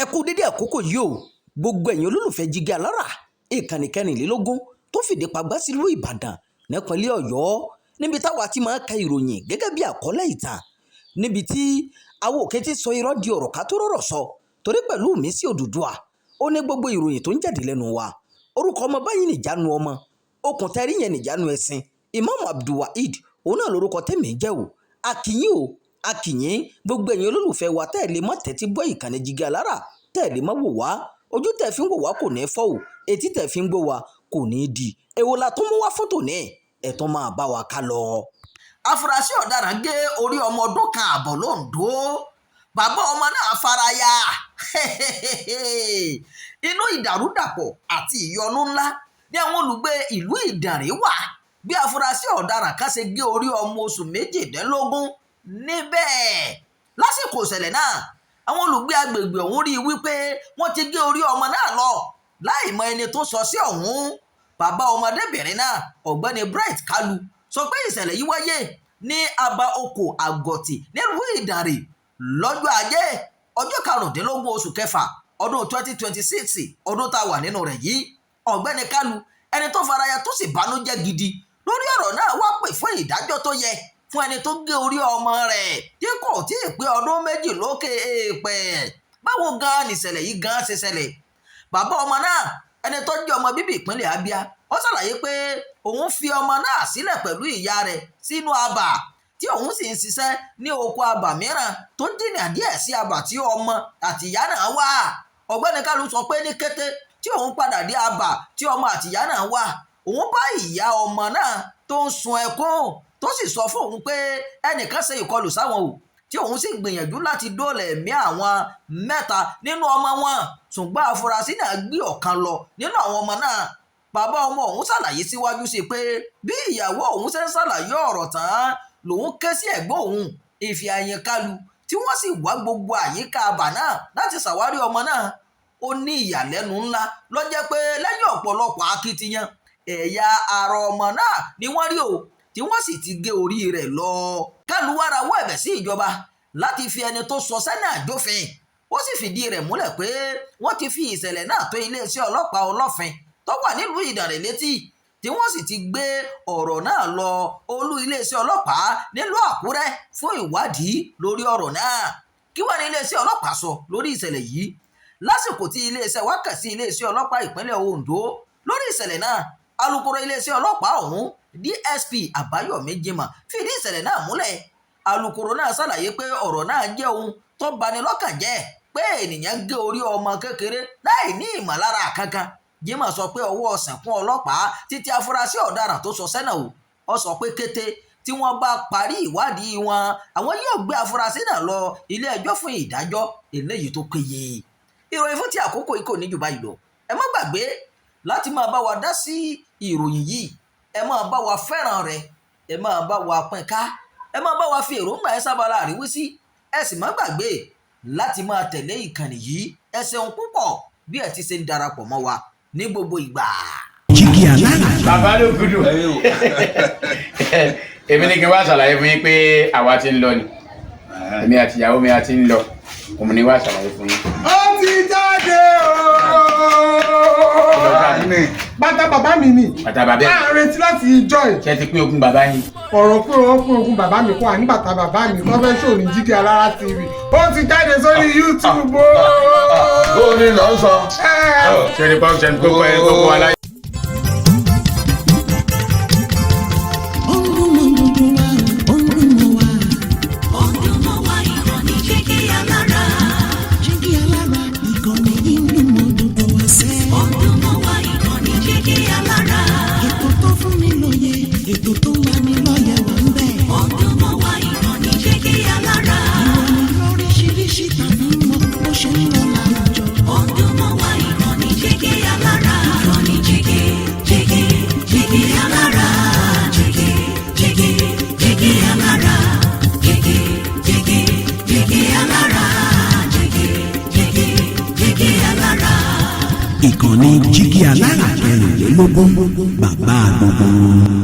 Ẹ kú dédé àkókò yìí o, gbogbo ẹ̀yin olólùfẹ́ Jígí Alára, ìkànnì 24 tó fìdí pagbá sílùú Ìbàdàn nípínlẹ̀ Ọ̀yọ́, níbi táwa ti máa ń ka ìròyìn gẹ́gẹ́ bí àkọlé ìtàn, níbi tí àwọn òkè ti sọ irọ́ di ọ̀rọ̀ ká tó rọ̀rọ̀ sọ, torí pẹ̀lú mi sí Odùduwà ó ní gbogbo ìròyìn tó ń jáde lẹ́nu wa. Orúkọ ọmọ báyìí nìjánu ọmọ okùn tẹ́rí yẹn nìjánu ẹ̀sìn. Imam Abdulwaheed òun náà lórúkọ tẹ̀mí jẹ́ o. Akínyìn o, akínyìn gbogbo ẹ̀yin olólùfẹ́ wa tẹ́ ẹ̀ lè mọ́ tẹ́tí gbọ́ ìkànnì Jígí Alára, tẹ́ ẹ̀ lè mọ́ wò wá. Ojú tẹ́ fi ń wò wá kò ní fọ́ o, etí tẹ́ fi ń gbọ́ wá kò ní di. Èwo la tún mú wá fún tòní? Ẹ̀ tún máa bá wa ká lọ. Afurasí ọ̀daràn gé orí ọmọ ọdún kan ààbọ̀ lóńdó, bàbá ọmọ náà faraya. Inú ìdàrúdàpọ̀ àti ìyọnu ńlá ní àwọn olùgbé ìlú Ìdànrè wà bí afurasí ọ̀daràn kan ṣe gé orí ọmọ oṣù 18 níbẹ̀. Lásìkò ìṣẹ̀lẹ̀ náà, àwọn olùgbé agbègbè ọ̀hún rí i wípé wọ́n ti gé orí ọmọ náà lọ láì mọ ẹni tó sọ sí ọ̀hún. Bàbá ọmọdébìnrin náà, Ọ̀gbẹ́ni Bright Kalu, sọ pé ìṣẹ̀lẹ̀ yìí wáyé ní Aba Oko Àgọ̀tì nílùú Ìdànrè lọ́jọ́ Ajé, ọjọ́ 15 oṣù kẹfà ọdún 2026, ọdún tá a wà nínú rẹ̀ yìí. Ọ̀gbẹ́ni Kalu, ẹni tó faraya tó sì bánújẹ́ gidi lórí ọ̀rọ̀ náà, wá pè fún ìdájọ́ tó yẹ fún ẹni tó gé orí ọmọ rẹ̀ tí kò tí ì pé ọdún 2 lókè èèpẹ̀. Báwo gan-an nìṣẹ̀lẹ̀ yìí gan-an ṣe ṣẹlẹ̀? Bàbá ọmọ náà, ẹni tó jẹ́ ọmọ bíbí ìpínlẹ̀ Abia, ó ṣàlàyé pé òun fi ọmọ náà sílẹ̀ pẹ̀lú ìyá rẹ̀ sínú abà, tí òun sì ń ṣiṣẹ́ ní oko abà mìíràn tó jìnnà díẹ̀ sí abà tí ọmọ àti ìyá náà wà. Ọ̀gbẹ́ni Kalu sọ pé ní kété tí òun padà dé abà tí ọmọ àti ìyá náà wà, òun bá ìyá ọmọ náà tó ń sun ẹkún, tó sì sọ fún òun pé ẹnìkan ṣe ìkọlù sáwọn o, tí òun sì gbìyànjú láti dóòlà ẹ̀mí àwọn mẹ́ta nínú ọmọ wọn, ṣùgbọ́n afurasí náà gbé ọ̀kan lọ nínú àwọn ọmọ náà. Bàbá ọmọ ọ̀hún ṣàlàyé síwájú sí i pé bí ìyàwó òun ṣe ń ṣàlàyé ọ̀rọ̀ tán lòun ké sí ẹ̀gbọ́n òun Ìfìàyàn Kalu, tí wọ́n sì wá gbogbo àyíká abà náà láti ṣàwárí ọmọ náà. Ó ní ìyàlẹ́nu ńlá ló jẹ́ pé lẹ́yìn ọ̀pọ̀lọpọ̀ akitiyan, ẹ̀yà ara ọmọ náà ni wọ́n rí o, tí wọ́n sì ti gé orí rẹ̀ lọ. Kalu wá rawọ́ ẹ̀bẹ̀ sí ìjọba láti fi ẹni tó sọ sẹ́nà jófin. Ó sì fìdí rẹ̀ múlẹ̀ pé wọ́n ti fi ìṣẹ̀lẹ̀ náà tó iléeṣẹ́ ọlọ́pàá Ọlọ́fin tó wà nílùú Ìdànrè létí, tí wọ́n sì ti gbé ọ̀rọ̀ náà lọ olú iléeṣẹ́ ọlọ́pàá nílùú Àkúrẹ́ fún ìwádìí lórí ọ̀rọ̀ náà. Kí wá ní iléeṣẹ́ ọlọ́pàá sọ lórí ìṣẹ̀lẹ̀ yìí? Lásìkò tí iléeṣẹ́ wa kàn sí iléeṣẹ́ ọlọ́pàá ìpínlẹ̀ Ondo lórí ìṣẹ̀lẹ̀ náà, alukoro iléeṣẹ́ ọlọ́pàá ọ̀hún, DSP Àbáyọ̀mí Jimoh, fìdí ìṣẹ̀lẹ̀ náà múlẹ̀. Alukoro náà ṣàlàyé pé ọ̀rọ̀ náà jẹ́ ohun tó bani lọ́kàn jẹ́ pé ènìyàn gé orí ọmọ kékeré láì ní ìmọ̀lára kankan. Jimoh sọ pé ọwọ́ ṣìnkún ọlọ́pàá títí afurasí ọ̀daràn tó sọ sẹ́nà o. Ó sọ pé kété tí wọ́n bá parí ìwádìí wọn, àwọn yóò gbé afurasí náà lọ ilé ẹjọ́ fún ìdájọ́ eléyìí tó péye. Ìròyìn fún ti àkókò yìí kò ní jù báyìí lọ. Ẹ má gbàgbé láti máa bá wa dá sí ìròyìn yìí, ẹ máa bá wa fẹ́ràn rẹ̀, ẹ máa bá wa pín ká, ẹ máa bá wa fi èròǹgbà ẹ sábàlá àríwísí. Ẹ sì má gbàgbé láti máa tẹ̀lé ìkànnì yìí. Ẹ ṣeun púpọ̀ bí ẹ ti ṣe ń darapọ̀ mọ́ wa ní gbogbo ìgbà. Jígí Alára. Bàbá ló gudu. Èmi ní kí n wá ṣàlàyé fún yín pé àwa ti ń lọ ni, èmi àti ìyàwó mi a ti ń lọ. Òun ni wá ṣàlàyé fún yín. Ó ti jáde ooo. Bàtà bàbá mi ni. Bàtà bàbá ẹ̀. À ń retí láti ìjọ ẹ̀. Ṣé ti pín ogún bàbá yín? Ọ̀rọ̀ pé wọ́n pín ogún bàbá mi kọ́ àní bàtà bàbá mi tó fẹ́ ṣò ní Jígí Alára TV. Ó ti jáde sórí YouTube ooo. Ó ní lọ sọ. Ṣé ní pọ́n ṣe ní kókó ẹ kókó aláyé. Ó ń dún mọ́ gbogbo wa, ó ń dún mọ́ wa. Ó ń dún mọ́ wa, ìkànnì Jígí Alára. Jígí Alára, ìkànnì yìí ń dún mọ́ gbogbo wa sẹ́. Ó ń dún mọ́ wa, ìkànnì Jígí Alára. Ètò tó fún ni lóye, ètò tó ń lani lọ́yẹ̀ wà ń bẹ̀. Ó ń dún mọ́ wa, ìkànnì Jígí Alára. Ìròyìn lóríṣiríṣi tàbí mọ bó ṣe ń lọ láwùjọ. Ó ń dún mọ́ wa, ìkànnì Jígí Alára. Ìkànnì Jígí Jígí Jígí Alára. Jígí Jígí Jígí Alára. Jígí Jígí Jígí Alára. Jígí Jígí Jígí Alára. Ìkànnì Jígí Alára 24, bàbá gbogbo wọn.